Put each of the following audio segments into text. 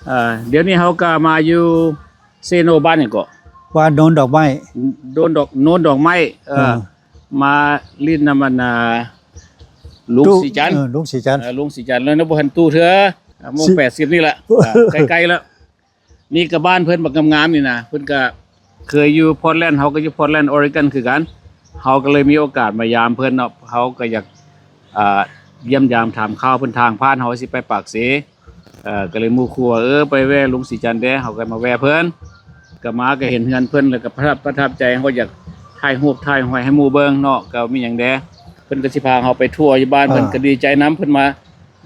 ເອີ ດຽວນີ້ເຮົາກໍມາຢູ່ເຊໂນ ບ້ານຫຍັງເກາະ? ບ້ານໂນນດອກໄມ້ ໂນນດອກ ໂນນດອກໄມ້ ເອີ ເອີ ມາຫຼິ້ນນຳອັນນ່າ ລຸງສີຈັນ ເອີ ລຸງສີຈັນ ເອີ ລຸງສີຈັນ ແລ້ວຍັງບໍ່ທັນຕູ້ເທື່ອ ໂມງສິບ ແປດສິບນີ້ລະ ເອີ ໃກ້ໆແລ້ວ. ນີ້ກໍບ້ານເພິ່ນບັກງາມໆນີ້ນະ ເພິ່ນກໍເຄີຍຢູ່ພອດແລນ ເຮົາກໍຢູ່ພອດແລນ Oregon ຄືກັນ ເຮົາກໍເລີຍມີໂອກາດມາຢາມເພິ່ນເນາະ ເຮົາກໍຢາກ ອ່າ ຢ້ຽມຢາມຖາມຂ່າວເພິ່ນ ທາງຜ່ານເຮົາຊິໄປປາກເຊ ເອີ ກໍເລີຍໝູ່ຄູ່ວ່າ ເອີ ໄປແວ່ລຸງສີຈັນແດ່ ເຮົາກໍມາແວ່ເພິ່ນ ກໍມາກໍເຫັນເຮືອນເພິ່ນ ແລ້ວກໍປະທັບ ປະທັບໃຈ ເຮົາຢາກຖ່າຍຮູບຖ່າຍຫວຍໃຫ້ໝູ່ເບິ່ງເນາະ ກໍມີຫຍັງແດ່ ເພິ່ນກໍຊິພາເຮົາໄປທົ່ວຢູ່ບ້ານເພິ່ນ ເອີ ກໍດີໃຈນຳ ເພິ່ນມາ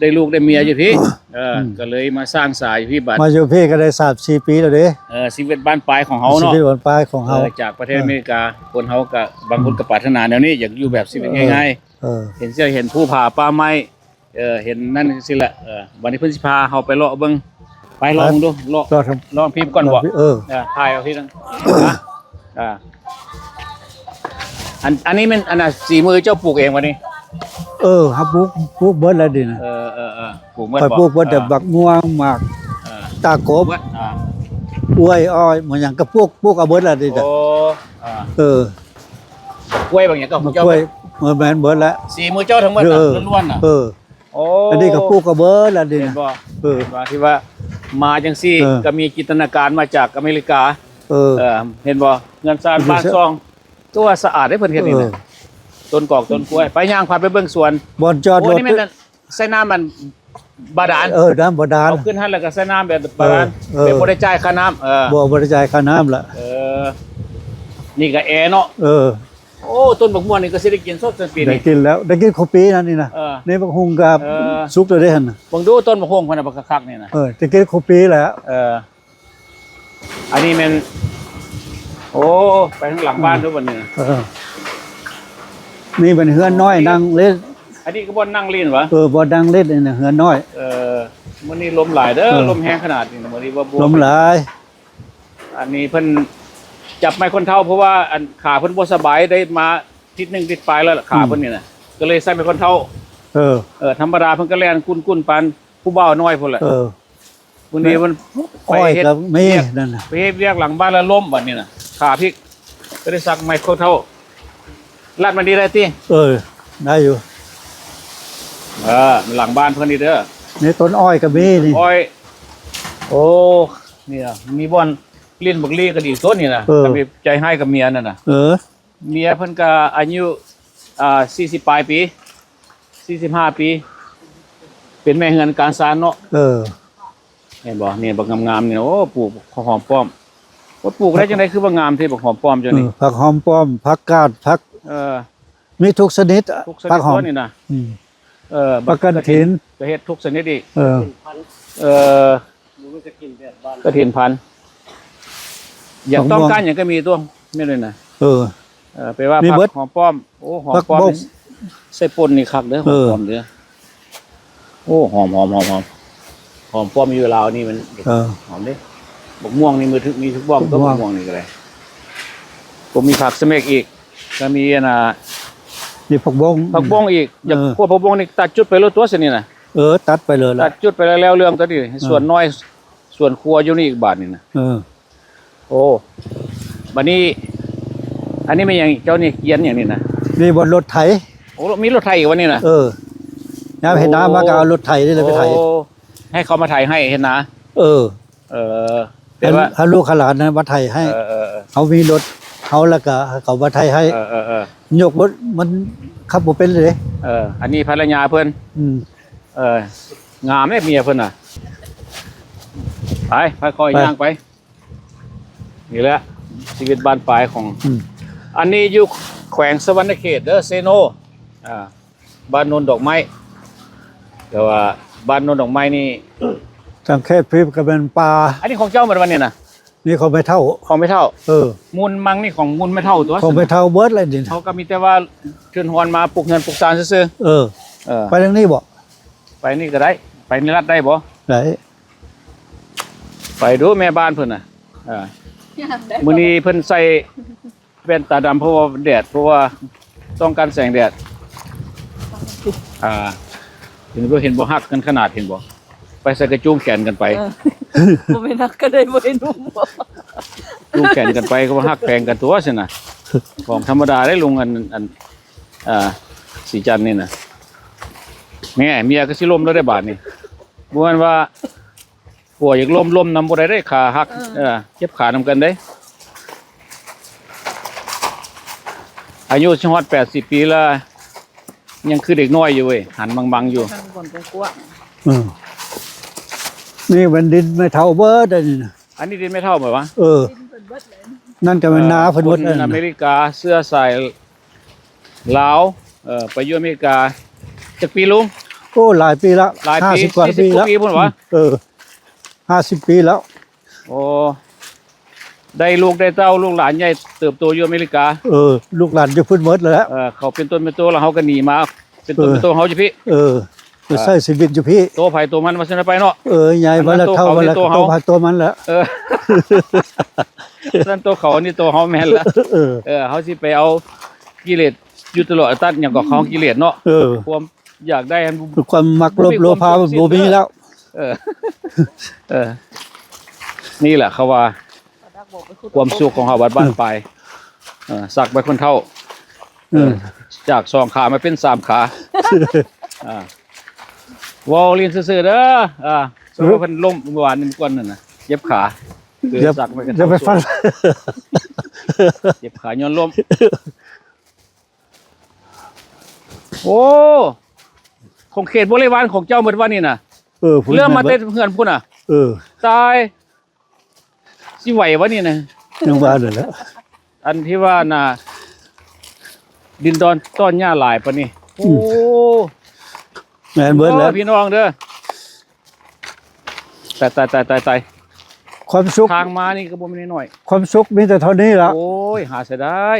ໄດ້ລູກໄດ້ເມຍຢູ່ພີ້ ເອີ ອືມ ກໍເລີຍມາສ້າງສາຢູ່ພີ້ບາດ ມາຢູ່ພີ້ກໍໄດ້ສາມສີ່ປີແລ້ວເດ້ ເອີ ຊີວິດບ້ານປາຍຂອງເຮົາເນາະ ຊີວິດບ້ານປາຍຂອງເຮົາ ເອີ ຈາກປະເທດ ເອີ ອາເມລິກາ ຄົນເຮົາກໍບາງຄົນ ອືມ ກໍປາດຖະໜາແນວນີ້ ຢາກຢູ່ແບບຊີວິດ ເອີ ງ່າຍໆ ເອີ ເຫັນເສື້ອເຫັນພູຜາປ່າໄມ້ ເອີ ເຫັນນັ້ນຊີ້ແຫຼະ ເອີ ບັດນີ້ເພິ່ນຊິພາເຮົາໄປເລາະເບິ່ງ ໄປລອງເບິ່ງດູ ເລາະ ເລາະ ລອງພີ້ກ່ອນບໍ ເອີ ເອີ ຖ່າຍເອົາພີ້ນະ ອ່າ ອັນ ອັນນີ້ແມ່ນ ອັນນ່າ ສີມືເຈົ້າປູກເອງບໍ່ນີ້? ເອີ ເຮົາປູກ ປູກເບິດແລ້ວນີ້ນະ ເອີ ເອີ ເອີ ປູກເບິດ ຂ້ອຍປູກເບິດ ແຕ່ ອ່າ ບັກມ່ວງ ໝາກ ເອີ ຕາກົບ ເບິດ ອ່າ ກ້ວຍ ອ້ອຍ ໝົດຫຍັງກໍປູກ ປູກເອົາເບິດແລ້ວນີ້ນະ ໂອ້ ອ່າ ເອີ ບັກກ້ວຍບັກຫຍັງກໍຂອງເຈົ້າ ບັກກ້ວຍ ເອີ ແມ່ນເບິດແລ້ວ ສີມືເຈົ້າທັງໝົດນະ ເອີ ລ້ວນໆນະ ເອີ ໂອ້ ອັນນີ້ກໍປູກກໍເບິດລະນີ້ນະ ເຫັນບໍ່? ເອີ ເຫັນບໍ່? ທີ່ວ່າມາຈັ່ງຊີ້ ເອີ ກໍມີຈິນຕະນາການມາຈາກອາເມລິກາ ເອີ ເອີ ເຫັນບໍ່? ເຮືອນຊານບ້ານຊ່ອງ ຕົວສະອາດເດ້ ເພິ່ນເຮັດນີ້ນະ ເອີ ຕົ້ນກອກຕົ້ນກ້ວຍ ໄປຍ່າງພາໄປເບິ່ງສວນ ບ່ອນຈອດລົດ ໂອ້ ນີ້ແມ່ນໃສ່ນ້ຳມັນບາດານ ເອີ ນ້ຳບາດານ ເອົາຂຶ້ນຫັ້ນແລ້ວກໍໃສ່ນ້ຳແບບບາດານ ເອີ ແບບບໍ່ໄດ້ຈ່າຍຄ່ານ້ຳ ເອີ ບໍ່ ບໍ່ໄດ້ຈ່າຍຄ່ານ້ຳລະ ເອີ ນີ້ກໍແອເນາະ ເອີ ໂອ້ ຕົ້ນບັກມ່ວງນີ້ກໍຊິໄດ້ກິນສົດຊັ້ນປີນີ້ ໄດ້ກິນແລ້ວ ໄດ້ກິນຄົບປີນັ້ນນີ້ນະ ເອີ ໃນບັກຫຸ່ງກໍ ເອີ ສຸກແລ້ວເດ້ຫັ້ນນະ ເບິ່ງດູຕົ້ນບັກຫຸ່ງເພິ່ນນະ ບັກຄັກໆນີ້ນະ ເອີ ໄດ້ກິນຄົບປີແລ້ວ ເອີ ອັນນີ້ແມ່ນ ໂອ້ ໄປທາງຫຼັງບ້ານ ເອີ ເດີບັດນີ້ ເອີ ນີ້ເປັນເຮືອນນ້ອຍນັ່ງຫຼິ້ນ ອັນນີ້ກໍບ່ອນນັ່ງຫຼິ້ນຫວາ? ເອີ ບ່ອນນັ່ງຫຼິ້ນນີ້ນະ ເຮືອນນ້ອຍ ເອີ ມື້ນີ້ລົມຫຼາຍເດີ ເອີ ລົມແຮງຂະໜາດນີ້ນະ ມື້ນີ້ວ່າບໍ່ ລົມຫຼາຍ ອັນນີ້ເພິ່ນຈັບໄມ້ຄົນເຖົ້າ ເພາະວ່າອັນຂາເພິ່ນບໍ່ສະບາຍ ໄດ້ມາທິດໜຶ່ງທິດປາຍແລ້ວລະ ຂາເພິ່ນນີ້ນະ ອືມ ກໍເລີຍໃສ່ໄມ້ຄົນເຖົ້າ ເອີ ເອີ ທຳມະດາເພິ່ນກໍແລ່ນກຸ້ນໆປານຜູ້ບ່າວນ້ອຍພຸ້ນແຫຼະ ເອີ ມື້ນີ້ມັນ ອ້ອຍກໍມີນັ້ນນະ ໄປເຮັດວຽກຫຼັງບ້ານແລ້ວລົ້ມບັດນີ້ນະ ຂາພິກ ກໍໄດ້ສັກໄມ້ຄົນເຖົ້າ ລັດມັນນີ້ໄດ້ຕິ? ເອີ ໄດ້ຢູ່ ເອີ ຫຼັງບ້ານເພິ່ນນີ້ເດີ ໃນຕົ້ນອ້ອຍກໍມີນີ້ ອ້ອຍ ໂອ້ ນີ້ນະ ມີບ່ອນຫຼິ້ນບັກລີ້ກໍດີຕົວນີ້ນະ ເອີ ຄັນມີໃຈຮ້າຍກັບເມຍນັ້ນນະ ເອີ ເມຍເພິ່ນກໍອາຍຸ ອ່າ ສີ່ສິບປາຍປີ ສີ່ສິບຫ້າປີ ເປັນແມ່ເຮືອນການຊານເນາະ ເອີ ເຫັນບໍ່? ນີ້ບັກງາມໆນີ້ ໂອ້ ປູກຫອມປ້ອມ ໂອ້ ປູກໄດ້ຈັ່ງໃດຄືວ່າງາມແທ້ ບັກຫອມປ້ອມເຈົ້ານີ້ ເອີ ຜັກຫອມປ້ອມ ຜັກກາດ ຜັກ ເອີ ມີທຸກຊະນິດ ທຸກຊະນິດ ຜັກຫອມ ຕົວນີ້ນະ ອືມ ເອີ ຜັກກະຖິນ ກໍເຮັດທຸກຊະນິດອີກ ເອີ ເອີ ກະຖິນພັນ ຢາກຕ້ອງການຫຍັງກໍມີຕົວ ແມ່ນເລີຍນະ ເອີ ເອີ ແປວ່າ ມີເບິດ ຜັກຫອມປ້ອມ ໂອ້ ຫອມປ້ອມ ໃສ່ປົ່ນນີ້ຄັກເດີ ເອີ ຫອມປ້ອມເດີ ໂອ້ ຫອມໆໆໆ ຫອມປ້ອມຢູ່ລາວນີ້ມັນ ເອີ ຫອມເດ້ ບັກມ່ວງນີ້ມີທຸກ ມີທຸກບ້ອງ ບັກມ່ວງ ຕົວບັກມ່ວງນີ້ກໍໄດ້ ກໍມີຜັກສະເມັກອີກ ກໍມີອັນນ່າ ມີຜັກບົ້ງ ຜັກບົ້ງອີກ ຢາກ ເອີ ຂົ້ວຜັກບົ້ງນີ້ຕັດຈຸດໄປໂລດຕົວຊັ້ນນີ້ນະ ເອີ ຕັດໄປເລີຍລະ ຕັດຈຸດໄປແລ້ວ ແລ້ວເລື່ອງຕົວນີ້ ເອີ ສວນນ້ອຍ ສວນຄົວຢູ່ນີ້ອີກບາດນີ້ນະ ເອີ ໂອ້ ບາດນີ້ ອັນນີ້ແມ່ນຫຍັງ? ເຈົ້ານີ້ກຽນຫຍັງນີ້ນະ? ນີ້ບ່ອນລົດໄຖ ໂອ້ ມີລົດໄຖອີກວະນີ້ນະ? ເອີ ຍາມເຮັດນາມາກໍເອົາລົດໄຖນີ້ແຫຼະໄປໄຖ ໂອ້ ໃຫ້ເຂົາມາໄຖໃຫ້ເຮັດນາ ເອີ ເອີ ແຕ່ວ່າ ໃຫ້ລູກໃຫ້ຫຼານນະມາໄຖໃຫ້ ເອີ ເອີ ເອີ ເຮົາມີລົດເຮົາ ແລ້ວກໍໃຫ້ເຂົາມາໄຖໃຫ້ ເອີ ເອີ ເອີ ຍົກລົດມັນຂັບບໍ່ເປັນເລີຍເດ້ ເອີ ອັນນີ້ພັນລະຍາເພິ່ນ ອືມ ເອີ ງາມເດ້ເມຍເພິ່ນນະ ໄປ ຄ່ອຍໆ ໄປ ຍ່າງໄປ ນີ້ແຫຼະຊີວິດບ້ານປາຍຂອງ ອືມ ອັນນີ້ຢູ່ແຂວງສະຫວັນນະເຂດເດີ ເຊໂນ ອ່າ ບ້ານໂນນດອກໄມ້ ແຕ່ວ່າບ້ານໂນນດອກໄມ້ນີ້ ທາງເຂດພີ້ກໍແມ່ນປ່າ ອັນນີ້ຂອງເຈົ້າໝົດວະນີ້ນະ? ນີ້ຂອງແມ່ເຖົ້າ ຂອງແມ່ເຖົ້າ ເອີ ມູນມັງນີ້ຂອງມູນແມ່ເຖົ້າຕົວະ ຂອງແມ່ເຖົ້າເບິດແຫຼະນີ້ ເຮົາກໍມີແຕ່ວ່າເຮືອນຮອນມາປຸກເຮືອນປຸກຊານຊື່ໆ ເອີ ເອີ ໄປທາງນີ້ບໍ? ໄປນີ້ກໍໄດ້ ໄປນີ້ລັດໄດ້ບໍ? ໄດ້ ໄປດູແມ່ບ້ານເພິ່ນນະ ເອີ ມື້ນີ້ເພິ່ນໃສ່ ແວ່ນຕາດຳ ເພາະວ່າແດດ ເພາະວ່າຕ້ອງກັນແສງແດດ ອ່າ ເຫັນບໍ່ ເຫັນບໍ່ ຮັກກັນຂະໜາດ ເຫັນບໍ່ ໄປໃສ່ກະຈຸງແຂນກັນໄປ ເອີ ບໍ່ແມ່ນຮັກກັນໄດ້ບໍ່ເຫັນຫຸ່ມບໍ່? ລູກແຂນກັນໄປກໍວ່າຮັກແພງກັນຕົວຊັ້ນນະ. ຂອງທຳມະດາໄດ໋ ລຸງ ອັນ ອັນ ອ່າ ສີຈັນນີ້ນະ. ແມ່ ເມຍກໍຊິລົ້ມແລ້ວເດ້ບາດນີ້. ບໍ່ແມ່ນວ່າຜົວຢາກລົ້ມ ລົ້ມນຳບໍ່ໄດ້ເດ້ ຂາຫັກ ເອີ ເອີ ເຈັບຂານຳກັນເດ້. ອາຍຸຊິຮອດແປດສິບປີແລ້ວ ຍັງຄືເດັກນ້ອຍຢູ່ເວີຍ ຫັນບັງໆຢູ່. ເອີ ນີ້ແມ່ນດິນແມ່ເຖົ້າເບິດອັນນີ້ນະ. ອັນນີ້ດິນແມ່ເຖົ້າແມ່ນຫວາ? ເອີ ດິນເພິ່ນເບິດເລີຍ. ນັ້ນກໍແມ່ນນາເພິ່ນເບິດ. ເອີ ຄົນອາເມລິກາເຊື້ອສາຍລາວ ເອີ ໄປຢູ່ອາເມລິກາຈັກປີລຸງ? ໂອ້ ຫຼາຍປີລະ ຫຼາຍປີ ຫ້າສິບກວ່າປີລະ. ສີ່ສິບກວ່າປີພຸ້ນຫວາ? ເອີ ຫ້າສິບປີແລ້ວ. ໂອ້ ໄດ້ລູກໄດ້ເຕົ້າ ລູກຫຼານໃຫຍ່ເຕີບໂຕຢູ່ອາເມລິກາ. ເອີ ລູກຫຼານຢູ່ພຸ້ນເບິດແລ້ວ. ເອີ ເຂົາເປັນຕົນເປັນໂຕແລ້ວ ເຮົາກໍໜີມາເປັນຕົນເປັນໂຕເຮົາຢູ່ພີ້. ເອີ ໄປໃຊ້ຊີວິດຢູ່ພີ້ ໂຕໃຜໂຕມັນວ່າຊັ້ນໄປເນາະ. ເອີ ໃຫຍ່ມາແລ້ວ ເຖົ້າມາແລ້ວ ໂຕໃຜໂຕມັນແລ້ວ. ເອີ ຊັ້ນໂຕເຂົາ ອັນນີ້ໂຕເຮົາແມ່ນລະ. ເອີ ເອີ ເຮົາຊິໄປເອົາກິເລດຢູ່ຕະຫຼອດ ຕັດຫຍັງກໍຂອງກິເລດເນາະ. ເອີ ຄວາມ ຢາກໄດ້ຫັ້ນ ຄວາມມັກໂລບໂລພາບໍ່ມີແລ້ວ. ເອີ ເອີ ນີ້ແຫຼະເຂົາວ່າຄວາມສຸກຂອງເຮົາບັດບ້ານປາຍ. ເອີ ສັກໃບຄົນເຖົ້າ. ເອີ ຈາກສອງຂາມາເປັນສາມຂາ. ອ່າ ເວົ້າຫຼິ້ນຊື່ໆເດີ. ອ່າ ສົມມຸດເພິ່ນລົ້ມເມື່ອວານນີ້ ກ່ອນນັ້ນນະ ເຈັບຂາ ຄືສັກໃບກະເຖົ້າ ຢ່າໄປຟັງ ເຈັບຂາຍ້ອນລົ້ມ. ໂອ້ ຂົງເຂດບໍລິວານຂອງເຈົ້າໝົດວະນີ້ນະ. ເອີ ເລີ່ມມາແຕ່ເຮືອນພຸ້ນນະ. ເອີ ຕາຍ ຊິໄຫວວະນີ້ນະ. ຍັງວ່ານັ້ນແຫຼະ ອັນທີ່ວ່ານະ ດິນດອນຕ້ອນຫຍ້າຫຼາຍປານນີ້. ໂອ້ ອືມ ແມ່ນເບິດແລ້ວ ໂອ້ຍ ພີ່ນ້ອງເດີ. ຕາຍ ຕາຍ ຕາຍ ຕາຍ ຕາຍ ຄວາມສຸກ ທາງມານີ້ກໍບໍ່ແມ່ນນ້ອຍ. ຄວາມສຸກມີແຕ່ເທົ່ານີ້ລະ. ໂອ້ຍ ຫາເສຍດາຍ.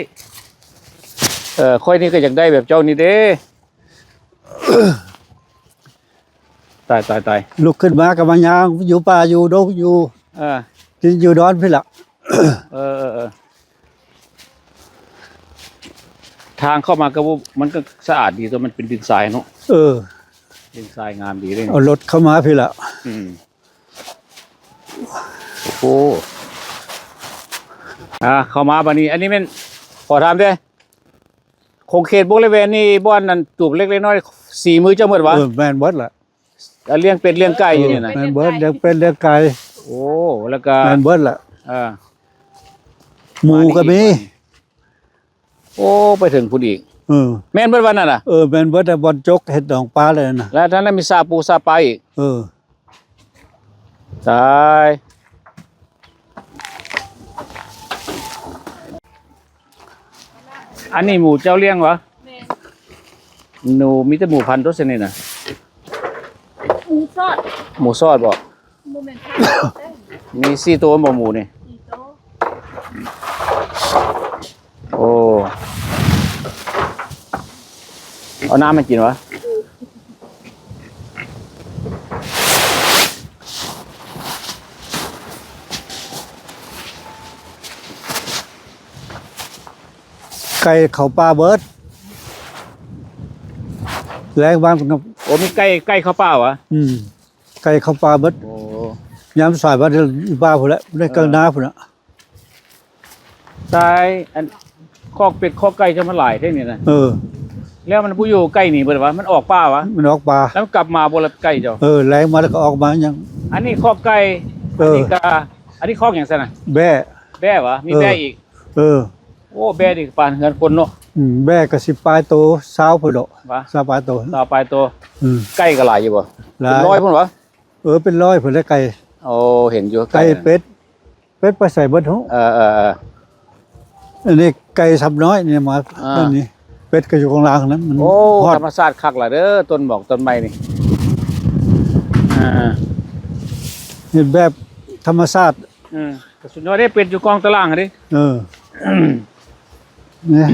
ເອີ ຂ້ອຍນີ້ກໍຢາກໄດ້ແບບເຈົ້ານີ້ເດ້. ຕາຍ ຕາຍ ຕາຍ ລຸກຂຶ້ນມາກໍມາຍ່າງຢູ່ປ່າຢູ່ດົງຢູ່ ເອີ ກິນຢູ່ດອນພີ້ລະ. ເອີ ເອີ ເອີ ທາງເຂົ້າມາກໍບໍ່ ມັນກໍສະອາດດີຕົວະ ມັນເປັນດິນຊາຍເນາະ. ເອີ ດິນຊາຍງາມດີເດ້. ເອົາລົດເຂົ້າມາພີ້ລະ. ອືມ ໂອ້ ອ່າ ເຂົ້າມາບາດນີ້ ອັນນີ້ແມ່ນ ຂໍຖາມເດີ້ ຂົງເຂດບໍລິເວນນີ້ ບ່ອນນັ້ນຕູບເລັກເລັກນ້ອຍສີມືເຈົ້າໝົດຫວາ? ເອີ ແມ່ນເບິດລະ. ອ່າ ລ້ຽງເປັດລ້ຽງໄກ່ຢູ່ນີ້ນະ. ເອີ ແມ່ນເບິດ ລ້ຽງເປັດລ້ຽງໄກ່. ໂອ້ ແລ້ວກະ ແມ່ນເບິດລະ. ເອີ ໝູກໍມີ. ໂອ້ ໄປເຖິງພຸ້ນອີກ. ເອີ ແມ່ນເບິດວ່ານັ້ນນະ. ເອີ ແມ່ນເບິດ ບ່ອນຈົກເຮັດໜອງປາເລີຍນະ. ແລ້ວທາງນັ້ນມີສະປູສະປາອີກ. ເອີ ຕາຍ. ອັນນີ້ໝູເຈົ້າລ້ຽງຫວາ? ແມ່ນ. ໜູ ມີແຕ່ໝູພັນຕົວຊະນິດນະ. ໝູຊອດ. ໝູຊອດບໍ? ບໍ່ແມ່ນພັນ. ມີສີ່ໂຕບໍໝູນີ້? ສີ່ໂຕ. ໂອ້ ເອົານ້ຳໃຫ້ກິນຫວາ? ໄກ່ເຂົ້າປ່າເບິດ ແລງມາ. ໂອ້ ມີໄກ່ ໄກ່ເຂົ້າປ່າຫວາ? ອືມ ໄກ່ເຂົ້າປ່າເບິດ. ໂອ້ ຍາມສາຍມາຢູ່ປ່າພຸ້ນແຫຼະ ໃນກາງນາພຸ້ນນະ. ຕາຍ ອັນ ຄອກເປັດຄອກໄກ່ເຈົ້າມັນຫຼາຍແທ້ນີ້ນະ. ເອີ ແລ້ວມັນບໍ່ຢູ່ໃກ້ນີ້ເບິດຫວາ? ມັນອອກປ່າຫວາ? ມັນອອກປ່າ. ແລ້ວມັນກັບມາບໍ່ລະໄກ່ເຈົ້າ? ເອີ ແລງມາແລ້ວກໍອອກມາຫຍັງ. ອັນນີ້ຄອກໄກ່. ເອີ ອັນນີ້ກະ ອັນນີ້ຄອກຫຍັງຊັ້ນນະ? ແບ້. ແບ້ຫວາ? ມີແບ້ອີກ. ເອີ ໂອ້ ແບ້ນີ້ປານເຮືອນຄົນເນາະ. ອືມ ແບ້ກໍສິບປາຍໂຕ ຊາວພຸ້ນເນາະ. ຫວາ? ຊາວປາຍໂຕ. ຊາວປາຍໂຕ. ອືມ ໄກ່ກໍຫຼາຍຢູ່ບໍ່? ຫຼາຍ. ເປັນຮ້ອຍພຸ້ນຫວາ? ເອີ ເປັນຮ້ອຍພຸ້ນແຫຼະໄກ່. ໂອ້ ເຫັນຢູ່ ໄກ່ ໄກ່ ເປັດ ເປັດໄປໃສເບິດຫູ? ເອີ ເອີ ເອີ ອັນນີ້ໄກ່ຊຳນ້ອຍນີ້ມາ. ອ່າ ອັນນີ້ເປັດກໍຢູ່ຂ້າງລ່າງນັ້ນ. ມັນ ໂອ້ ຮອດ ທຳມະຊາດຄັກຫຼະເດີ ຕົ້ນໝອກຕົ້ນໄມ້ນີ້. ອ່າ ເຮັດແບບທຳມະຊາດ. ເອີ ກໍສຸດຍອດເດ້ ເປັດຢູ່ກ້ອງຕາລ່າງເດ້. ເອີ ນີ້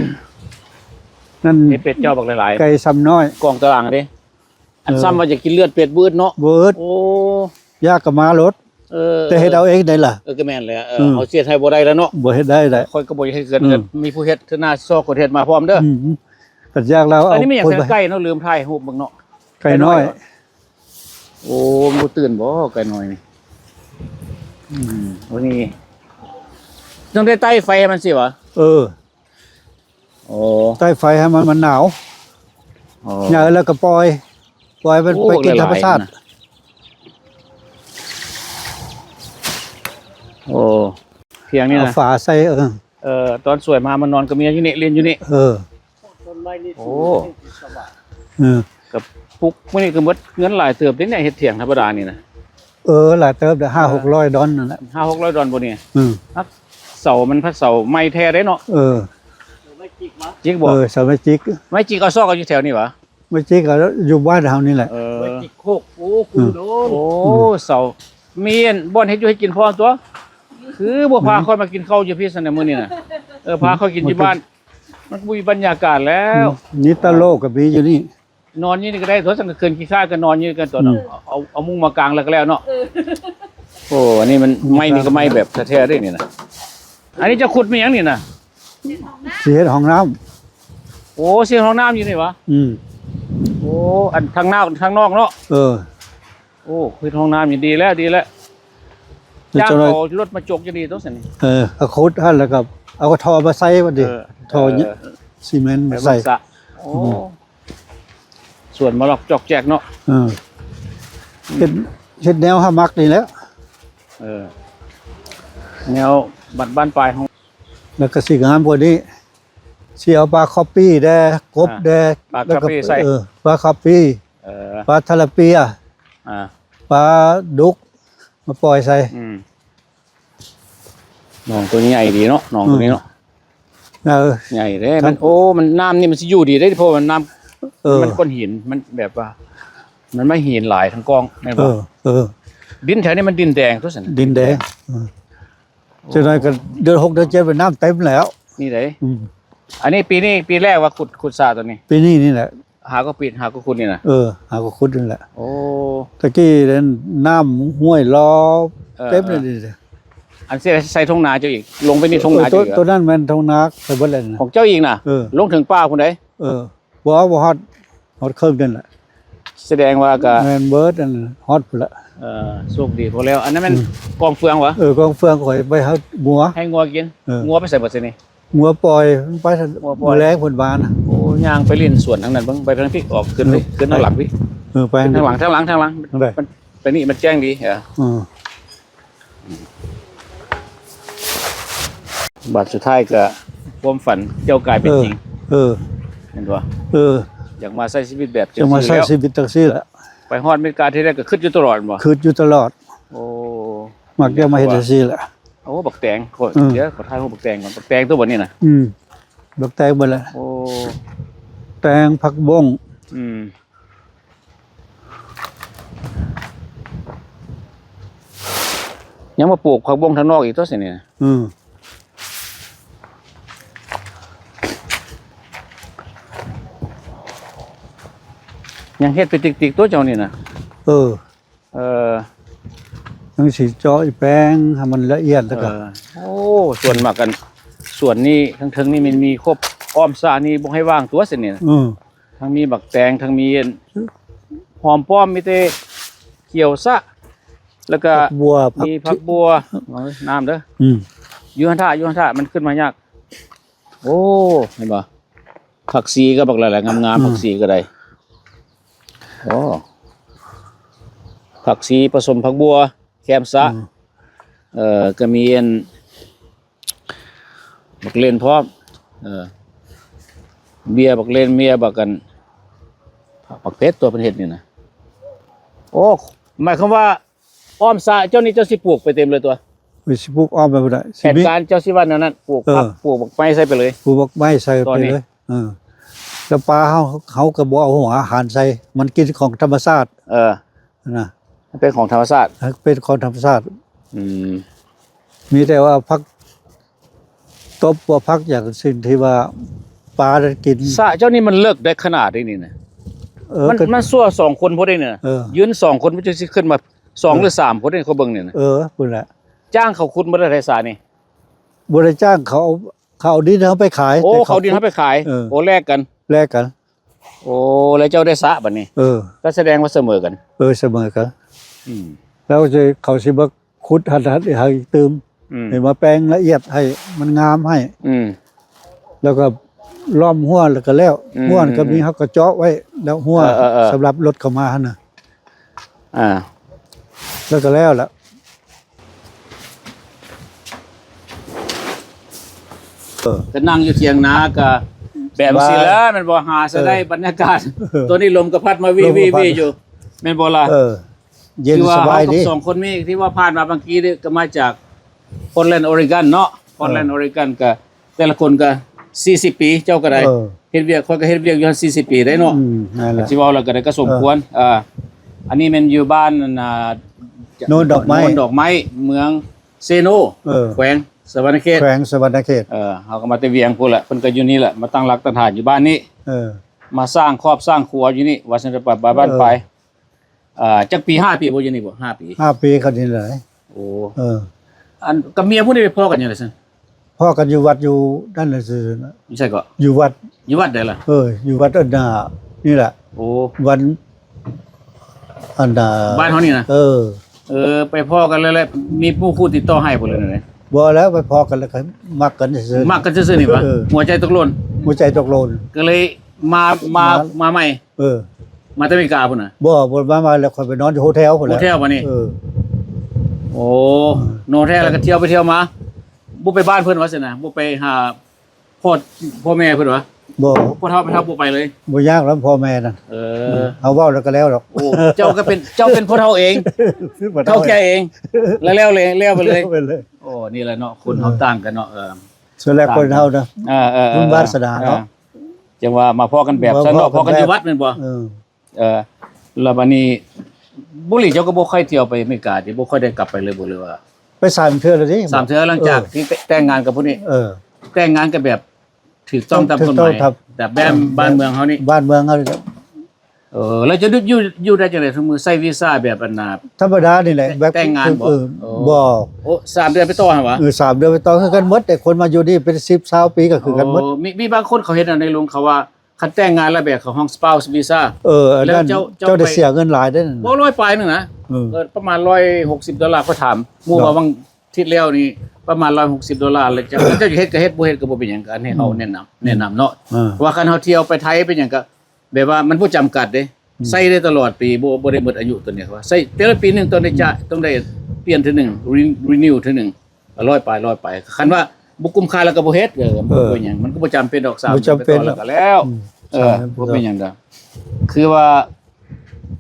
ນັ້ນ ເຮັດເປັດເຈົ້າບັກຫຼາຍໆ ໄກ່ຊຳນ້ອຍ ກ້ອງຕາລ່າງເດ້. ອັນ ເອີ ຊ້ຳວ່າຢາກກິນເລືອດເປັດບໍ່ອຶດເນາະ. ບໍ່ອຶດ. ໂອ້ ຢາກກໍມາໂລດ. ເອີ ແຕ່ເຮັດເອົາເອງໄດ້ລະ. ເອີ ກໍແມ່ນແຫຼະ. ເອີ ເອີ ເຮົາຊິເຮັດໃຫ້ບໍ່ໄດ້ລະເນາະ. ບໍ່ເຮັດໄດ້ ຂ້ອຍກໍບໍ່ຢາກເຮັດເຮືອນ. ອືມ ມີຜູ້ເຮັດເທື່ອໜ້າຊອກຄົນເຮັດມາພ້ອມເດີ. ອືມ ກໍຢາກແລ້ວ. ອັນນີ້ແມ່ນຫຍັງ? ໄກ່ເນາະ ລືມຖ່າຍຮູບເບິ່ງເນາະ. ໄກ່ນ້ອຍ. ໄກ່ນ້ອຍ. ໂອ້ ມັນບໍ່ຕື່ນບໍ່ໄກ່ນ້ອຍນີ້? ອືມ ໂອ້ ນີ້ຕ້ອງໄດ້ໄຕ້ໄຟໃຫ້ມັນຊິຫວາ? ເອີ ໂອ້ ໄຕ້ໄຟໃຫ້ມັນ ມັນໜາວ ອໍ ຫຍ້າແລ້ວກໍປ່ອຍ ປ່ອຍມັນ ໂອ້ ໄປກິນ ບັກຫຼາຍໆ ທຳມະຊາດ ນະ ໂອ້ ພຽງນີ້ນະ ເອົາຝາໃສ່ ເອີ ເອີ ຕອນສວຍມາມານອນກໍເມຍຢູ່ນີ້ ຫຼິ້ນຢູ່ນີ້ ເອີ ໂອ້ ເອີ ກໍປຸກມື້ນີ້ກໍໝົດເງິນຫຼາຍເຕີບເດ້ເນຍ ເຮັດຖຽງທຳມະດານີ້ນະ ເອີ ຫຼາຍເຕີບເດ້ ຫ້າຫົກຮ້ອຍດອນນັ້ນແຫຼະ ຫ້າຫົກຮ້ອຍດອນບໍ່ນີ້ ເອີ ເສົາມັນພັດເສົາໄມ້ແທ້ເດ້ເນາະ ເອີ ຈິກບໍ່ ເອີ ເສົາໄມ້ຈິກ ໄມ້ຈິກເອົາຊອກເອົາຢູ່ແຖວນີ້ຫວາ? ໄມ້ຈິກເອົາຢູ່ບ້ານເຮົານີ້ແຫຼະ ເອີ ໄມ້ຈິກໂຄກ ໂອ້ ຄູດອນ ໂອ້ ເສົາ ມີອັນບ່ອນເຮັດຢູ່ເຮັດກິນພ້ອມຕົວະ ຄືບໍ່ພາຂ້ອຍມາກິນເຂົ້າຢູ່ພີ້ຊັ້ນນະມື້ນີ້ນະ ເອີ ພາຂ້ອຍກິນຢູ່ບ້ານ ມັນບໍ່ມີບັນຍາກາດແລ້ວ ອືມ ມີຕະໂລກກໍມີຢູ່ນີ້ ນອນຢູ່ນີ້ກໍໄດ້ຕົວະ ຊັ້ນກໍຄືນຂີ້ຄ້ານກໍນອນຢູ່ກັນຕົວະເນາະ ອືມ ເອົາ ເອົາມຸ້ງມາກາງແລ້ວກໍແລ້ວເນາະ ເອີ ໂອ້ ອັນນີ້ມັນໄມ້ນີ້ກໍໄມ້ແບບແທ້ໆເດ້ນີ້ນະ ອັນນີ້ເຈົ້າຂຸດແມ່ນຫຍັງນີ້ນະ? ຊິເຮັດຫ້ອງນ້ຳ ໂອ້ ຊິເຮັດຫ້ອງນ້ຳຢູ່ນີ້ຫວາ? ອືມ ໂອ້ ອັນທາງນອກ ທາງນອກເນາະ ເອີ ໂອ້ ເຮັດຫ້ອງນ້ຳນີ້ດີແລ້ວ ດີແລ້ວ ຈ້າງເຂົາລົດມາຈົກຢູ່ນີ້ຕົວະຊັ້ນນີ້ ເອີ ກໍຂຸດຫັ້ນ ແລ້ວກໍເອົາທໍ່ມາໃສ່ບັດນີ້ ເອີ ທໍ່ ເອີ ຊີເມັນມາໃສ່ ໂອ້ ອືມ ສວນມະລອກຈອກແຈກເນາະ ເອີ ເຮັດ ເຮັດແນວເຮົາມັກນີ້ແຫຼະ ເອີ ແນວບ້ານໆປາຍເຮົາ ແລ້ວກໍຊິງາມກວ່ານີ້ ຊິເອົາປາຄອບປີ້ແດ່ ກົບແດ່ ອ່າ ປາຄອບປີ້ໃສ່ ເອີ ປາຄອບປີ້ ເອີ ປາທາລາເປຍ ອ່າ ປາດຸກ ມາປ່ອຍໃສ່ ອືມ ໜອງໂຕນີ້ໃຫຍ່ດີເນາະ ໜອງໂຕນີ້ເນາະ ເອີ ໃຫຍ່ເດ້ ມັນ ໂອ້ ມັນ ນ້ຳນີ້ມັນຊິຢູ່ດີເດ້ ເພາະວ່ານ້ຳ ເອີ ມັນກ້ອນຫີນ ມັນແບບວ່າ ມັນມາຫີນຫຼາຍທາງກ້ອງ ແມ່ນບໍ່? ເອີ ເອີ ດິນແຖວນີ້ມັນດິນແດງຕົວະຊັ້ນ ດິນແດງ ເອີ ຈັກໜ້ອຍກໍເດືອນຫົກເດືອນເຈັດ ນ້ຳເຕັມແລ້ວ ນີ້ເດ້ ອືມ ອັນນີ້ປີນີ້ປີແລກວ່າຂຸດ ຂຸດສະຕົວນີ້ ປີນີ້ນີ້ແຫຼະ ຫາກໍປິດ ຫາກໍຂຸດນີ້ນະ ເອີ ຫາກໍຂຸດນີ້ແຫຼະ ໂອ້ ຕະກີ້ນັ້ນນ້ຳຫ້ວຍລໍ ເອີ ເຕັມເລີຍນີ້ ອັນໃສ່ທົ່ງນາເຈົ້າອີກ ລົງໄປນີ້ທົ່ງນາເຈົ້າອີກ ຕົວນັ້ນແມ່ນທົ່ງນາໄປເບິດແລ້ວນະ ຂອງເຈົ້າອີກນະ ເອີ ລົງເຖິງປ່າພຸ້ນໃດ ເອີ ບໍ່ ບໍ່ຮອດ ຮອດເຄິ່ງນັ້ນແຫຼະ ສະແດງວ່າກະແມ່ນເບິດ ອັນຮອດພຸ້ນລະ ເອີ ໂຊກດີພໍແລ້ວ ອັນນັ້ນແມ່ນ ອືມ ກອງເຟືອງຫວາ? ເອີ ກອງເຟືອງຂ້ອຍໄວ້ໃຫ້ງົວ ໃຫ້ງົວກິນ ເອີ ງົວໄປໃສເບິດຊະນີ້? ງົວປ່ອຍ ມັນໄປ ງົວປ່ອຍ ມື້ແລງເພິ່ນວ່ານະ ໂອ້ ຍ່າງໄປຫຼິ້ນສວນທາງນັ້ນເບິ່ງ ໄປທາງພີ້ ອອກຂຶ້ນໄປ ເອີ ຂຶ້ນທາງຫຼັງພີ້ ເອີ ໄປທາງຫຼັງ ທາງຫຼັງ ທາງຫຼັງ ໄປນີ້ມັນແຈ້ງດີ ເອີ ບາດສຸດທ້າຍກໍຄວາມຝັນເຈົ້າກາຍເປັນຈິງ ເອີ ເຫັນບໍ່? ເອີ ຢາກມາໃຊ້ຊີວິດແບບ ຢາກມາໃຊ້ຊີວິດຈັ່ງຊີ້ແຫຼະ ໄປຮອດເມກາທີໃດກໍຄິດຢູ່ຕະຫຼອດແມ່ນບໍ່? ຄິດຢູ່ຕະຫຼອດ ໂອ້ ມັກຈະມາເຮັດຈັ່ງຊີ້ແຫຼະ ໂອ້ ບັກແຕງ ເອີ ດຽວຂໍຖ່າຍຮູບບັກແຕງກ່ອນ ບັກແຕງຕົວບໍ່ນີ້ນະ? ອືມ ບັກແຕງເບິດແຫຼະ ໂອ້ ແຕງ ຜັກບົ້ງ ອືມ ຍັງມາປູກຜັກບົ້ງທາງນອກອີກຕົວະຊັ້ນນີ້ ອືມ ຍັງເຮັດໄປຕິກໆຕົວະເຈົ້ານີ້ນະ ເອີ ເອີ ຍັງຊິເຈາະອີແປງໃຫ້ມັນລະອຽດ ແລ້ວກໍ ເອີ ໂອ້ ສວນໝາກກັນ ສວນນີ້ ທາງເທິງນີ້ມັນມີຄົບ ອ້ອມສະນີ້ບໍ່ໃຫ້ວ່າງຕົວະຊັ້ນນີ້ນະ ເອີ ທັງມີບັກແຕງ ທັງມີຫອມປ້ອມ ມີແຕ່ຂຽວຊະ ແລ້ວກະ ຜັກບົວ ມີຜັກບົວ ເອີ ນ້ຳເດີ ອືມ ຢູ່ຫັ້ນຖ້າ ຢູ່ຫັ້ນຖ້າ ມັນຂຶ້ນມາຍາກ ໂອ້ ເຫັນບໍ່? ຜັກຊີກໍບັກຫຼາຍໆ ງາມໆ ອືມ ຜັກຊີກໍໄດ້ ໂອ້ ຜັກຊີປະສົມຜັກບົວ ແຄມຊະ ອືມ ເອີ ກໍມີອັນ ບັກເລັ່ນພ້ອມ ເອີ ເບ້ຍບັກເລັ່ນ ເບ້ຍບັກອັນ ບັກເຜັດຕົວເພິ່ນເຮັດນີ້ນະ ໂອ້ ໝາຍຄວາມວ່າອ້ອມສະເຈົ້ານີ້ເຈົ້າຊິປູກໄປເຕັມເລີຍຕົວະ? ເອີ ຊິປູກອ້ອມໄປບໍ່ໄດ້ ແຜນການເຈົ້າຊິວ່າແນວນັ້ນ ປູກຜັກ ເອີ ປູກບັກໄມ້ໃສ່ໄປເລີຍ ປູກບັກໄມ້ໃສ່ໄປເລີຍ ເອີ ແລ້ວປາເຮົາ ເຮົາກໍບໍ່ເອົາຫົວອາຫານໃສ່ ມັນກິນຂອງທຳມະຊາດ ເອີ ນະ ມັນເປັນຂອງທຳມະຊາດ ເປັນຂອງທຳມະຊາດ ອືມ ມີແຕ່ວ່າຜັກຕົບ ພວກຜັກຫຍັງ ສິ່ງທີ່ວ່າປານັ້ນກິນ ສະເຈົ້ານີ້ມັນເລິກໄດ້ຂະໜາດນີ້ນະ ເອີ ມັນ ມັນຊົ່ວສອງຄົນພຸ້ນເດ້ນີ້ນະ ເອີ ຢືນສອງຄົນ ມັນຈຶ່ງຊິຂຶ້ນມາ ສອງ ເອີ ຫຼື ສາມຄົນເດ້ ຂ້ອຍເບິ່ງນີ້ນະ ເອີ ພຸ້ນແຫຼະ ຈ້າງເຂົາຂຸດບໍ່ໄດ້ສະນີ້ ບໍ່ໄດ້ຈ້າງ ເຂົາເອົາ ເຂົາເອົາດິນເຮົາໄປຂາຍ ໂອ້ ເຂົາເອົາດິນເຮົາໄປຂາຍ ເອີ ໂອ້ ແລກກັນ ແລກກັນ ໂອ້ ແລ້ວເຈົ້າໄດ້ສະບັດນີ້ ເອີ ກໍສະແດງວ່າສະເໝີກັນ ເອີ ສະເໝີກັນ ອືມ ແລ້ວເຂົາຊິມາ ຂຸດຫັ້ນ ຫັ້ນໃຫ້ຕື່ມ ອືມ ໃຫ້ມາແປງລະອຽດໃຫ້ມັນງາມໃຫ້ ອືມ ແລ້ວກໍລ້ອມຮົ້ວ ແລ້ວກໍແລ້ວ ອືມ ຮົ້ວກໍມີ ອືມ ເຮົາກໍເຈາະໄວ້ແລ້ວ ຮົ້ວ ເອີ ເອີ ເອີ ສຳລັບລົດເຂົ້າມາຫັ້ນນະ ອ່າ ແລ້ວກໍແລ້ວລະ ເອີ ກໍນັ່ງຢູ່ຖຽງນາກໍແບບຊີ້ແຫຼະ ສະບາຍ ແມ່ນບໍ່? ຫາສະໄດ້ ເອີ ບັນຍາກາດ ເອີ ຕອນນີ້ລົມກໍພັດມາວີ ລົມກໍພັດ ວີ ວີຢູ່ ແມ່ນບໍ່ລະ? ເອີ ເຢັນສະບາຍດີ ຄືວ່າເຮົາກັບສອງຄົນນີ້ ທີ່ວ່າຜ່ານມາບາງກີ້ນີ້ກໍມາຈາກ Portland Oregon ເນາະ Portland Oregon ກໍແຕ່ລະຄົນກໍສີ່ສິບປີ ເຈົ້າກໍໄດ້ ເອີ ເຮັດວຽກ ຂ້ອຍກໍເຮັດວຽກຢູ່ຫັ້ນສີ່ສິບປີໄດ້ເນາະ ອືມ ນັ້ນແຫຼະ ຊິເວົ້າແລ້ວກໍໄດ້ ກໍສົມຄວນ ເອີ ເອີ ອັນນີ້ແມ່ນຢູ່ບ້ານ ອັນນ່າ ໂນນດອກໄມ້ ໂນນດອກໄມ້ ເມືອງເຊໂນ ເອີ ແຂວງສະຫວັນນະເຂດ ແຂວງສະຫວັນນະເຂດ ເອີ ເຮົາກໍມາແຕ່ວຽງພຸ້ນແຫຼະ ເພິ່ນກໍຢູ່ນີ້ແຫຼະ ມາຕັ້ງຫຼັກຕັ້ງຖານຢູ່ບ້ານນີ້ ເອີ ມາສ້າງຄອບສ້າງຄົວຢູ່ນີ້ ວ່າຊັ້ນ ໄປບ້ານ ເອີ ໄປ ອ່າ ຈັກປີ ຫ້າປີບໍ່ ຢູ່ນີ້ບໍ່? ຫ້າປີ ຫ້າປີ ເຂົານີ້ແຫຼະ ໂອ້ ເອີ ອັນກັບເມຍຜູ້ນີ້ໄປພໍ້ກັນຫຍັງລະຊັ້ນ? ພໍ້ກັນຢູ່ວັດຢູ່ນັ້ນລະຊື່ນະ ຢູ່ໃສເກາະ? ຢູ່ວັດ ຢູ່ວັດໃດລະ? ເອີ ຢູ່ວັດອັນນ່ານີ້ລະ ໂອ້ ວັດອັນນ່າ ບ້ານເຮົານີ້ນະ ເອີ ເອີ ໄປພໍ້ກັນແລ້ວ ແລ້ວມີໝູ່ຄູ່ຕິດຕໍ່ໃຫ້ບໍ່ ຫຼືແນວໃດ? ບໍ່ແລ້ວ ໄປພໍ້ກັນແລ້ວກໍມັກກັນຊື່ໆ ມັກກັນຊື່ໆນີ້ຫວາ? ເອີ ຫົວໃຈຕົກຫຼົ່ນ ຫົວໃຈຕົກຫຼົ່ນ ກໍເລີຍມາ ມາ ມາ ມາໃໝ່ ເອີ ມາແຕ່ອາເມລິກາພຸ້ນນະ? ບໍ່ ບໍ່ມາໃໝ່ແລ້ວ ຂ້ອຍໄປນອນຢູ່ໂຮເທວພຸ້ນແຫຼະ ໂຮເທວບາດນີ້ ເອີ ໂອ້ ນອນໂຮເທວແລ້ວກໍທ່ຽວໄປທ່ຽວມາ ບໍ່ໄປບ້ານເພິ່ນວ່າຊັ້ນນະ ບໍ່ໄປຫາພໍ່ ພໍ່ແມ່ເພິ່ນຫວາ? ບໍ່ ພໍ່ເຖົ້າແມ່ເຖົ້າບໍ່ໄປເລີຍ? ບໍ່ຢາກນຳພໍ່ແມ່ນັ້ນ ເອີ ເຮົາເວົ້າແລ້ວກໍແລ້ວດອກ ໂອ້ ເຈົ້າກໍເປັນ ເຈົ້າເປັນພໍ່ເຖົ້າເອງ ພໍ່ເຖົ້າ ເຖົ້າແກ່ເອງ ແລ້ວ ແລ້ວເລີຍ ແລ້ວໄປເລີຍ ແລ້ວໄປເລີຍ ໂອ້ ນີ້ແຫຼະເນາະ ຄົນເຮົາ ເອີ ຕ່າງກັນເນາະ ເອີ ສ່ວນຫຼາຍຄົນເຮົານະ ເອີ ເອີ ບຸນວາສະໜາເນາະ ເອີ ຈັ່ງວ່າມາພໍ້ກັນແບບຊັ້ນເນາະ ພໍ້ກັນຢູ່ວັດແມ່ນບໍ່? ເອີ ເອີ ແລ້ວບາດນີ້ ບຸລີເຈົ້າກໍບໍ່ຄ່ອຍທ່ຽວໄປອາເມລິກາຕິ ບໍ່ຄ່ອຍໄດ້ກັບໄປເລີຍບໍ່ ຫຼືວ່າ? ໄປສາມເທື່ອແລ້ວເດ້ ສາມເທື່ອ ຫຼັງຈາກ ເອີ ທີ່ແຕ່ງງານກັບຜູ້ນີ້ ເອີ ແຕ່ງງານກັນແບບຖືກຕ້ອງຕາມກົດໝາຍ ຖືກຕ້ອງຕາມ ແບບ ແບບບ້ານເມືອງເຮົານີ້ ບ້ານເມືອງເຮົານີ້ ເອີ ແລ້ວເຈົ້າຢູ່ ຢູ່ໄດ້ຈັ່ງໃດ? ທຸກມື້ໃຊ້ວີຊາແບບອັນນ່າ ທຳມະດານີ້ແຫຼະ ແບບແຕ່ງງານບໍ່? ເອີ ບໍ່ ໂອ້ ສາມເດືອນໄປຕໍ່ຫັ້ນຫວາ? ເອີ ສາມເດືອນໄປຕໍ່ ຄືກັນໝົດ ແຕ່ຄົນມາຢູ່ນີ້ເປັນສິບຊາວປີກໍຄືກັນໝົດ ໂອ້ ມີ ມີບາງຄົນເຂົາເຮັດໃນລຸງ ເຂົາວ່າ ຄັນແຕ່ງງານແລ້ວແບບເຂົາຮ້ອງ spouse visa ເອີ ອັນນັ້ນເຈົ້າ ເຈົ້າໄດ້ເສຍເງິນຫຼາຍເດ້ ບໍ່ ຮ້ອຍປາຍໜຶ່ງນະ ເອີ ເອີ ປະມານຮ້ອຍຫົກສິບໂດລາ ຂ້ອຍຖາມໝູ່ວ່າຫວ່າງທິດແລ້ວນີ້ ປະມານຮ້ອຍຫົກສິບໂດລາ ແລ້ວເຈົ້າ ເຈົ້າຈະເຮັດກໍເຮັດ ບໍ່ເຮັດກໍບໍ່ເປັນຫຍັງ ກໍອັນນີ້ເຮົາແນະນຳ ອືມ ແນະນຳເນາະ ເອີ ເພາະວ່າຄັນເຮົາທ່ຽວໄປໄທໄປຫຍັງກໍ ແບບວ່າມັນບໍ່ຈຳກັດເດ້ ອືມ ໃຊ້ໄດ້ຕະຫຼອດປີ ບໍ່ ບໍ່ໄດ້ໝົດອາຍຸຕົວນີ້ ວ່າໃຊ້ແຕ່ລະປີໜຶ່ງຕ້ອງໄດ້ຈ່າຍ ຕ້ອງໄດ້ປ່ຽນເທື່ອໜຶ່ງ renew ເທື່ອໜຶ່ງ ກໍຮ້ອຍປາຍ ຮ້ອຍປາຍ ຄັນວ່າບໍ່ກຸ້ມຄ່າແລ້ວກໍບໍ່ເຮັດ ເອີ ມັນບໍ່ເປັນຫຍັງ ມັນກໍບໍ່ຈຳເປັນດອກ ສາມ ບໍ່ຈຳເປັນ ໄປຕໍ່ແລ້ວກໍແລ້ວ ເອີ ສາມ ບໍ່ເປັນຫຍັງດອກ ຄືວ່າ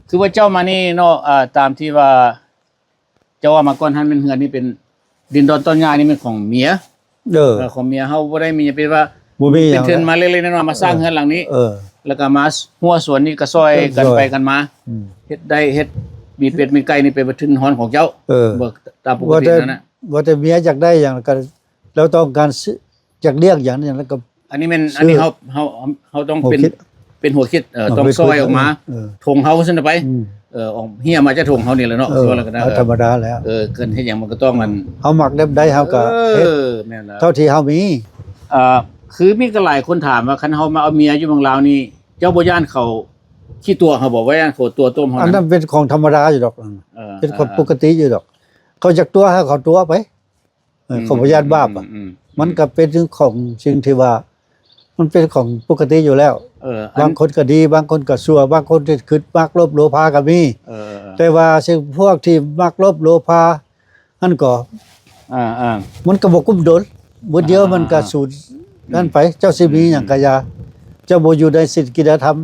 ຄືວ່າເຈົ້າມານີ້ເນາະ ອ່າ ຕາມທີ່ວ່າເຈົ້າເວົ້າມາກ່ອນຫັ້ນ ແມ່ນເຮືອນນີ້ເປັນ ດິນດອນຕອນຫຍ້ານີ້ແມ່ນຂອງເມຍ ເອີ ເອີ ຂອງເມຍ ເຮົາບໍ່ໄດ້ມີຫຍັງ ເປັນວ່າ ບໍ່ມີຫຍັງ ເປັນທຶນມາເລັກໆນ້ອຍໆ ມາສ້າງເຮືອນຫຼັງນີ້ ເອີ ແລ້ວກໍມາຮົ້ວສວນນີ້ກໍຊ່ອຍກັນໄປກັນມາ ອືມ ເຮັດໄດ້ ເຮັດມີເປັດມີໄກ່ນີ້ເປັນທຶນຮອນຂອງເຈົ້າ ເອີ ເບີກຕາມປົກກະຕິນັ້ນນະ ວ່າແຕ່ເມຍຢາກໄດ້ຫຍັງກໍ ລາວຕ້ອງການຢາກລ້ຽງຫຍັງນີ້ ແລ້ວກໍ ອັນນີ້ແມ່ນ ອັນນີ້ເຮົາ ເຮົາ ເຮົາຕ້ອງເປັນ ເປັນຫົວຄິດ ເອີ ຕ້ອງຊ່ອຍອອກມາ ເອີ ຖົງເຮົາຊັ້ນໄປ ອືມ ເອີ ອອກເຮຍມາຈາກຖົງເຮົານີ້ແຫຼະເນາະ ເອີ ວ່າແລ້ວກໍໄດ້ ເອີ ທຳມະດາແລ້ວ ເອີ ເກີນເຮັດຫຍັງມັນກໍຕ້ອງ ອັນ ເຮົາມັກແບບໃດເຮົາກໍເຮັດ ເອີ ແມ່ນແລ້ວ ເທົ່າທີ່ເຮົາມີ ອ່າ ຄືມີກໍຫຼາຍຄົນຖາມວ່າ ຄັນເຮົາມາເອົາເມຍຢູ່ເມືອງລາວນີ້ ເຈົ້າບໍ່ຢ້ານເຂົາຂີ້ຕົວະເຮົາບໍ່? ບໍ່ຢ້ານເຂົາຕົວະຕົ້ມເຮົາ? ອັນນັ້ນເປັນຂອງທຳມະດາຢູ່ດອກ ເອີ ເປັນຂອງປົກກະຕິຢູ່ດອກ ເຂົາຢາກຕົວະໃຫ້ເຂົາຕົວະໄປ ເອີ ອືມ ເຂົາບໍ່ຢ້ານບາບ ອືມ ອືມ ມັນກໍເປັນເລື່ອງຂອງສິ່ງທີ່ວ່າ ມັນເປັນຂອງປົກກະຕິຢູ່ແລ້ວ ເອີ ອັນ ບາງຄົນກໍດີ ບາງຄົນກໍຊົ່ວ ບາງຄົນທີ່ຄິດມັກໂລບໂລພາກໍມີ ເອີ ເອີ ແຕ່ວ່າສິ່ງພວກທີ່ມັກໂລບໂລພາຫັ້ນກໍ ອ່າໆ ມັນກໍບໍ່ກຸ້ມດົນ ມື້ດຽວມັນກໍສູນນັ້ນໄປ ເຈົ້າຊິມີຫຍັງກໍຢ່າ ເຈົ້າບໍ່ຢູ່ໃນສິນກິນທຳ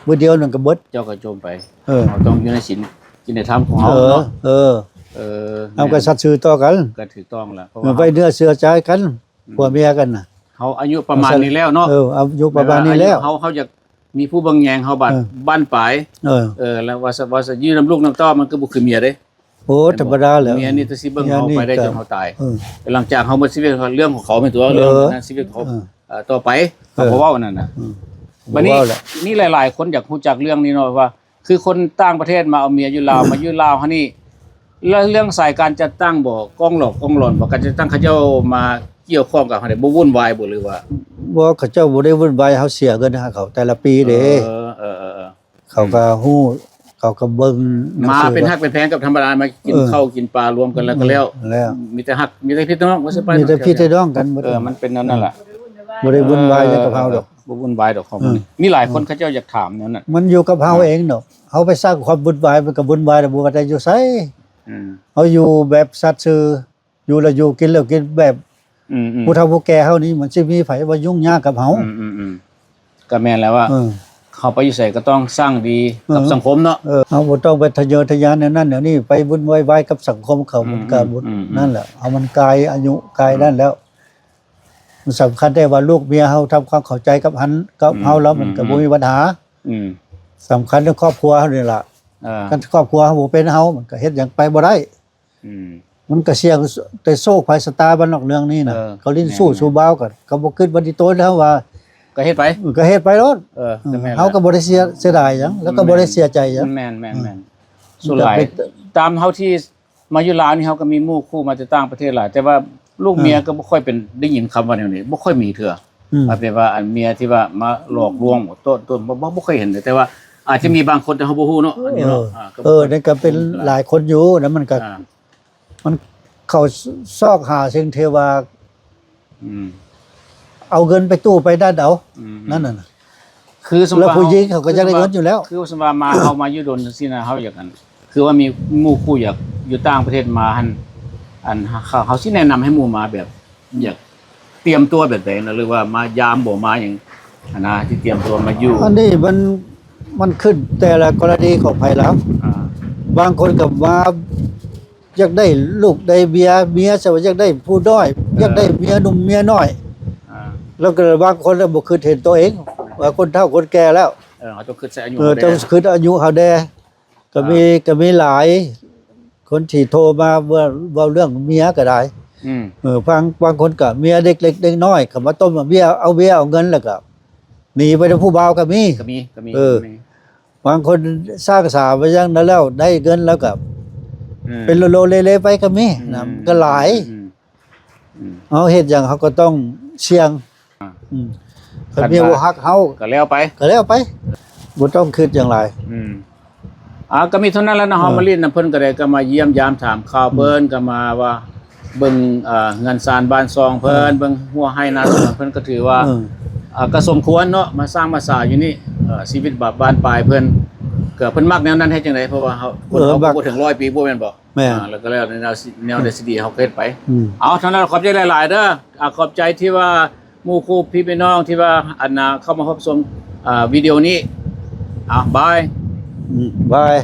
ມື້ດຽວນັ້ນກໍເບິດ ເຈົ້າກໍຈົມໄປ ເອີ ເຮົາຕ້ອງຢູ່ໃນສິນກິນທຳຂອງເຮົາເນາະ ເອີ ເອີ ເຮົາກໍສັດຊື່ຕໍ່ກັນ ກໍຖືກຕ້ອງແລ້ວ ເພາະວ່າໄວ້ເນື້ອເຊື່ອໃຈກັນ ອືມ ຜົວເມຍກັນນະ ເຮົາອາຍຸປະມານນີ້ແລ້ວເນາະ ເອີ ອາຍຸປະມານນີ້ແລ້ວ ເຮົາ ເຮົາຢາກມີຜູ້ເບິ່ງແຍງເຮົາບາດ ເອີ ບັ້ນປາຍ ເອີ ເອີ ແລ້ວວ່າ ວ່າຊິຢູ່ນຳລູກນຳເຕົ້າ ມັນກໍບໍ່ຄືເມຍເດ້ ໂອ້ ທຳມະດາແລ້ວ ເມຍນີ້ແຕ່ຊິເບິ່ງເຮົາໄປໄດ້ຈົນເຮົາຕາຍ ເອີ ຫຼັງຈາກເຮົາໝົດຊີວິດ ເລື່ອງຂອງເຂົາແມ່ນຕົວ ເລື່ອງນັ້ນຊີວິດເຂົາ ເອີ ຕໍ່ໄປ ເຮົາບໍ່ເວົ້າອັນນັ້ນນະ ບາດນີ້ ມີຫຼາຍໆຄົນຢາກຮູ້ຈັກເລື່ອງນີ້ເນາະ ວ່າ ຄືຄົນຕ່າງປະເທດມາເອົາເມຍຢູ່ລາວ ມາຢູ່ລາວຫັ້ນນີ້ ແລ້ວເລື່ອງສາຍການຈັດຕັ້ງບໍ່ ກ້ອງຫຼອກກ້ອງຫຼອນບໍ່ ການຈັດຕັ້ງເຂົາເຈົ້າມາກ່ຽວຂ້ອງກັບເຮົາໄດ້ບໍ່ວຸ່ນວາຍບໍ່ ຫຼືວ່າ ບໍ່ ເຂົາເຈົ້າບໍ່ໄດ້ວຸ່ນວາຍ ເຮົາເສຍເງິນໃຫ້ເຂົາແຕ່ລະປີເດ້ ເອີ ເອີ ເອີ ເອີ ເຂົາກໍຮູ້ ເຂົາກໍເບິ່ງໜັງສື ມາເປັນຮັກເປັນແພງກັບທຳມະດາ ມາກິນ ເອີ ເຂົ້າກິນປາລວມກັນແລ້ວກໍແລ້ວ ແລ້ວ ມີແຕ່ຮັກ ມີແຕ່ພີ່ແຕ່ນ້ອງວ່າຊັ້ນໄປ ມີແຕ່ພີ່ແຕ່ນ້ອງກັນໝົດ ເອີ ມັນເປັນແນວນັ້ນລະ ບໍ່ໄດ້ວຸ່ນວາຍຫຍັງກັບເຮົາດອກ ເອີ ບໍ່ວຸ່ນວາຍດອກຂອງ ເອີ ມັນນີ້ ມີຫຼາຍຄົນ ເອີ ເຂົາເຈົ້າຢາກຖາມແນວນັ້ນ ມັນຢູ່ກັບເຮົາ ເອີ ເອງເນາະ ເຮົາໄປສ້າງຄວາມວຸ່ນວາຍ ມັນກໍວຸ່ນວາຍແລ້ວ ບໍ່ວ່າແຕ່ຢູ່ໃສ ອືມ ເຮົາຢູ່ແບບສັດຊື່ ຢູ່ແລ້ວຢູ່ ກິນແລ້ວກິນ ແບບ ອືມໆ ຜູ້ເຖົ້າຜູ້ແກ່ເຮົານີ້ ມັນຊິມີໃຜວ່າຫຍຸ້ງຍາກກັບເຮົາ ອືມໆ ກໍແມ່ນແລ້ວວ່າ ເອີ ເຮົາໄປຢູ່ໃສກໍຕ້ອງສ້າງດີກັບ ເອີ ສັງຄົມເນາະ ເອີ ເຮົາບໍ່ຕ້ອງໄປທະເຍີທະຍານແນວນັ້ນແນວນີ້ ໄປວຸ່ນວາຍວາຍກັບສັງຄົມເຂົາ ອືມໆ ມັນກໍ ອືມໆ ນັ້ນແຫຼະ ເຮົາມັນກາຍອາຍຸກາຍ ອືມ ນັ້ນແລ້ວ ມັນສຳຄັນແທ້ວ່າລູກເມຍເຮົາທຳຄວາມເຂົ້າໃຈກັບຫັ້ນ ກັບເຮົາແລ້ວ ອືມໆ ມັນກໍບໍ່ມີບັນຫາ ອືມ ສຳຄັນເລື່ອງຄອບຄົວເຮົານີ້ລະ ເອີ ຄັນຄອບຄົວເຮົາບໍ່ເປັນເຮົາ ມັນກໍເຮັດຫຍັງໄປບໍ່ໄດ້ ອືມ ມັນກໍສ່ຽງແຕ່ໂຊກໄພຊະຕາມັນດອກເລື່ອງນີ້ນະ ເອີ ເຂົາຫຼິ້ນຊູ້ ແມ່ນໆ ຊູ້ບ່າວກັນ ກໍບໍ່ຄິດວ່າຊິໂຕນເຮົາວ່າ ກໍເຮັດໄປ ເອີ ກໍເຮັດໄປໂລດ ເອີ ກໍແມ່ນແຫຼະ ເຮົາກໍບໍ່ໄດ້ເສຍ ເສຍດາຍຫຍັງ ແລ້ວກໍບໍ່ໄດ້ເສຍໃຈຫຍັງ ແມ່ນໆ ອືມ ສ່ວນຫຼາຍ ມັນກໍເປັນ ຕາມເຮົາທີ່ມາຢູ່ລາວນີ້ ເຮົາກໍມີໝູ່ຄູ່ມາແຕ່ຕ່າງປະເທດຫຼາຍ ແຕ່ວ່າລູກເມຍ ເອີ ກໍບໍ່ຄ່ອຍເປັນ ໄດ້ຍິນຄຳວ່າແນວນີ້ ບໍ່ຄ່ອຍມີເທື່ອ ອືມ ວ່າແບບວ່າອັນເມຍທີ່ວ່າມາຫຼອກລວງ ໂຕນ ໂຕນ ບໍ່ ບໍ່ ບໍ່ເຄີຍເຫັນເລີຍ ແຕ່ວ່າອາດຈະມີບາງຄົນ ແຕ່ເຮົາບໍ່ຮູ້ເນາະ ອັນນີ້ເນາະ ເອີ ອາ ກໍບໍ່ ເອີ ນັ້ນກໍເປັນຫຼາຍຄົນຢູ່ນະ ມັນກໍ ອ່າ ມັນເຂົ້າຊອກຫາສິ່ງທີ່ວ່າ ອືມ ເອົາເງິນໄປຕູ້ໄປນັ້ນເອົາ ອືມ ນັ້ນນະ ຄືສົມມຸດວ່າ ແລ້ວຜູ້ຍິງເຂົາກໍຢາກໄດ້ເງິນຢູ່ແລ້ວ ຄືສົມມຸດວ່າມາ ເຮົາມາຢູ່ດົນຈັ່ງຊີ້ນະ ເຮົາຢາກ ອັນ ຄືວ່າມີໝູ່ຄູ່ຢາກຢູ່ຕ່າງປະເທດມາຫັ້ນ ອັນ ເຮົາ ເຮົາຊິແນະນຳໃຫ້ໝູ່ມາແບບ ຢາກຕຽມຕົວແບບໃດນະ ຫຼືວ່າມາຢາມບໍ່ ມາຫຍັງຫັ້ນນະ ທີ່ຕຽມຕົວມາຢູ່ ອັນນີ້ມັນ ມັນຂຶ້ນແຕ່ລະກໍລະນີຂອງໃຜລາວ ອ່າ ບາງຄົນກໍມາຢາກໄດ້ລູກໄດ້ເມຍ ເມຍຊະວ່າຢາກໄດ້ຜູ້ນ້ອຍ ເອີ ຢາກໄດ້ເມຍໜຸ່ມເມຍນ້ອຍ ອ່າ ແລ້ວກໍບາງຄົນລະບໍ່ຄິດເຫັນຕົວເອງວ່າຄົນເຖົ້າຄົນແກ່ແລ້ວ ເອີ ເຮົາຕ້ອງຄິດໃສ່ອາຍຸ ເອີ ເຮົາແດ່ ຕ້ອງຄິດອາຍຸເຮົາແດ່ ກໍມີ ອ່າ ກໍມີຫຼາຍ ຄົນທີ່ໂທມາເວົ້າ ເວົ້າເລື່ອງເມຍກໍໄດ້ ອືມ ເອີ ບາງ ບາງຄົນກໍເມຍເລັກໆນ້ອຍໆ ເຂົາມາຕົ້ມເບຍ ເອົາເບຍເອົາເງິນ ແລ້ວກໍໜີໄປນຳຜູ້ບ່າວກໍມີ ກໍມີ ກໍມີ ເອີ ກໍມີ ບາງຄົນສ້າງສາໄປຢ່າງນັ້ນແລ້ວ ໄດ້ເງິນແລ້ວກໍ ອືມ ເປັນໂລໆເລໆໄປກໍມີນະ ອືມ ກໍຫຼາຍ ອືມ ອືມ ເຮົາເຮັດຫຍັງເຮົາກໍຕ້ອງສ່ຽງ ອ່າ ອືມ ຄັນເມຍບໍ່ຮັກເຮົາ ກໍແລ້ວໄປ ກໍແລ້ວໄປ ບໍ່ຕ້ອງຄິດຫຍັງຫຼາຍ ອືມ ອ່າ ກໍມີເທົ່ານັ້ນແຫຼະເນາະ ເອີ ເຮົາມາຫຼິ້ນນຳເພິ່ນກໍໄດ້ ກໍມາຢ້ຽມຢາມຖາມຂ່າວເພິ່ນ ອືມ ກໍມາວ່າເບິ່ງ ເອີ ເຮືອນຊານບ້ານຊ່ອງເພິ່ນ ເອີ ເບິ່ງຮົ້ວໄຮ່ນາສວນເພິ່ນ ກໍຖືວ່າ ເອີ ອ່າ ກໍສົມຄວນເນາະ ມາສ້າງມາສາຢູ່ນີ້ ເອີ ຊີວິດບາບບ້ານປາຍເພິ່ນ ກໍເພິ່ນມັກແນວນັ້ນ ເຮັດຈັ່ງໃດ ເພາະວ່າເຮົາ ເອີ ຄົນເຮົາກໍບໍ່ເຖິງຮ້ອຍປີ ບໍ່ແມ່ນບໍ່? ແມ່ນ ອ່າ ແລ້ວກໍແລ້ວໃນແນວ ແນວໃດຊິດີເຮົາກໍເຮັດໄປ ອືມ ເອົາ ເທົ່ານັ້ນ ຂອບໃຈຫຼາຍໆເດີ ອ່າ ຂອບໃຈທີ່ວ່າໝູ່ຄູ່ພີ່ນ້ອງທີ່ວ່າ ອັນນ່າ ເຂົ້າມາຮັບຊົມ ອ່າ ວິດີໂອນີ້ ອ່າ ບາຍ ອືມ ບາຍ.